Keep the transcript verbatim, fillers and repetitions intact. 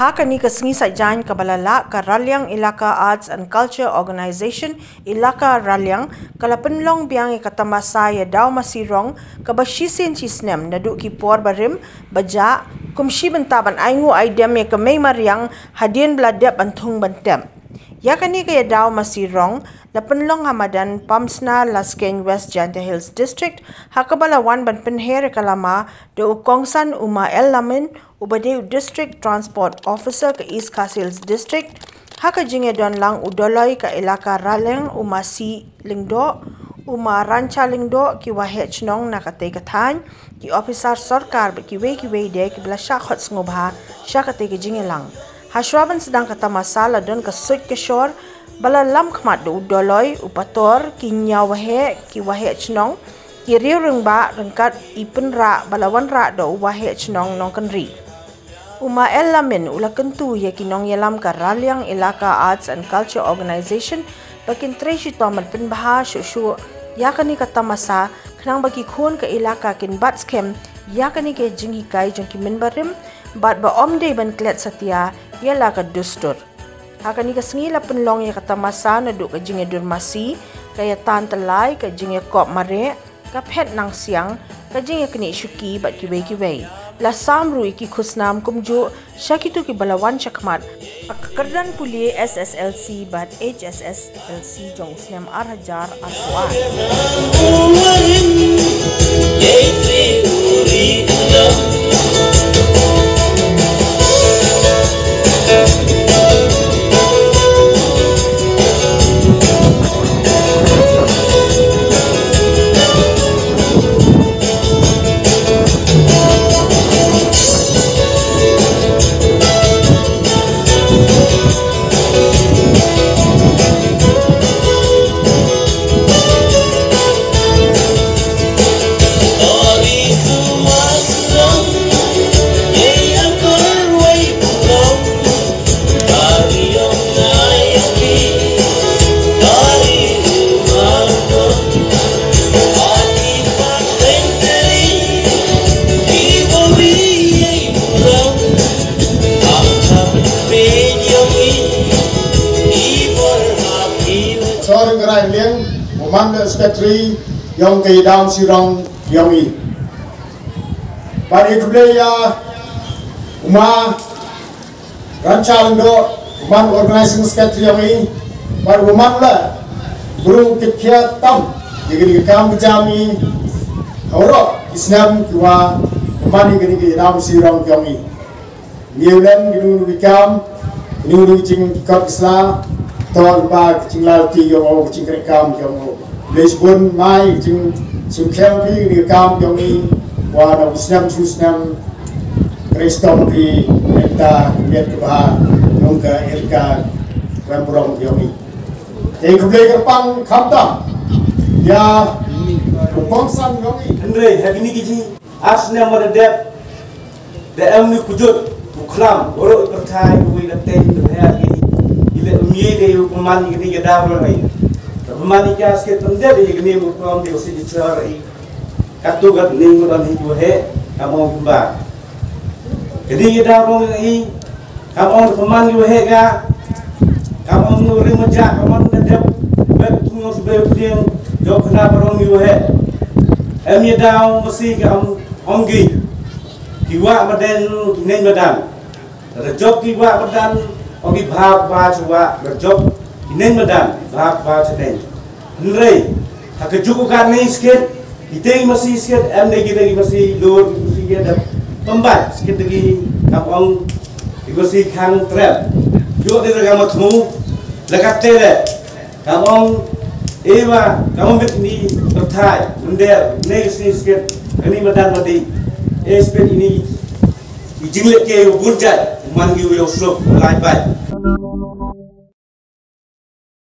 Ha kane ka sngi saitjaiñ kaba la lah, ka Raliang Elaka Arts and Culture Organisation, Elaka Raliang, ka la pynlong biang ïa ka tamasa Ïadaw Masi Rong, kaba shisien shisnem naduh ki por barim ba jah, kum shi bynta ban ainguh aidem ïa ka mei mariang hadien ba la dep ban thung ban tep. Ïa kane ka Ïadaw Masi Rong la pynlong ha madan Pamsna, Laskeiñ, West Jaintia Hills District, ha kaba la wan ban pynher ïa ka lama da u Kongsan Uma L Lamin, uba dei u District Transport Officer ka East Khasi Hills District, ha ka jingïadon lang u Doloi ka Elaka Raliang, u Ma C Lyngdoh, u Ma Rancha Lyngdoh, ki waheh chnong na katei ka thaiñ, ki ophisar sorkar bad kiwei kiwei de kiba la shah khot sngewbha sha katei ka jingïalang. Hashwa ban sdang ka tamasa la don ka suit ka shor ba la lam khmat da u Doloi, u Pator, ki ñiaw waheh, ki waheh chnong, ki riew rangbah ryngkat i pynrah ba la wanrah da u waheh chnong Nongkynrih. U Ma L Lamin u la kyntu ïa ki nongïalam ka Raliang Elaka Arts and Culture Organisation ba kin trei shitom ban pynbha shuh shuh ïa kane ka tamasa, khnang ba ki khun ka elaka kin bat skhem ïa kane ka jinghikai jong ki mynbarim, bad ba ym dei ban klet satia ïa la ka dustur. Ha kane ka sngi la pynlong ïa ka tamasa naduh ka jingïadur masi, ka ïatan tyllai, ka jingïakop mareh, ka phet nang siang, ka jingïaknieh shuki bad kiwei kiwei. La sam ruh ïa ki khusnam kumjuh sha kito kiba la wan shakhmat ha ka kyrdan pule S S L C bad H S S L C jong u snem ar hajar arphew ar. Sorry, Ngrai Liang, u man secretary yong ka Ïadaw Masi Rong yong i. Bad i khublei ïa u Ma Rancha Lyngdoh, u man organizing secretary yong i, bad u man la bru kit khiat tam ïa kane ka kam ka jam i. Hawroh ki snem ki wa u man ïa kane ka Ïadaw Masi Rong yong i. Ngi u lem ngi nu ngi kam, ngi nu ngi jingkot sla, to ba ki jinglalti yong o, ki jingkreikam yong o. Lei shibun mai ki jingshim khel phi ngi kam yong i, wa na u snem shu snem, Kristom phi, neta, miet ke ba, nong ka irka, ram rong yong i. Te khublei kyrpang khamtam, ïa, u kongsan yong i. Hynrei, ha kine ki jing, ar snem ba la dep, da em ni kujut, u khlam, waroh i pyrthai, u wi la teng, u her i, i le u ngi de u pynman i kini ka daw rong i. Ka pynman i ka skit pyndet i kini u pynman de u si i chor i. Katu kat ni u dan hi u he, kam ong kumba. Kini ka daw rong i, kam ong pynman i u he ka, kam ong u ring majak, kam ong da dep, bet tung ong sebe pdiang, jok kena barong i u he. Em i daw masi ka ong, ong gi. Ki wah madan, ki neng madan. Lada jop ki wah madan, ong ki bha bha cha wah, lada jop ki neng madan, bha bha cha neng. Hynrei, ha ka juk u ka neng skit, ki tei masi skit, em dei ki tei masi lur, ki masi ki da pembat skit dei ki kam ong, ki masi khang trep. Jok dei da ka ma thmu, la ka tei le. Kam ong, e ma, kam ong bit ni, pyrthai, mynder, ne sni skit, kani madan madi, e spit ini, i jinglet ke u bunjat, man gi u suk, lai bai.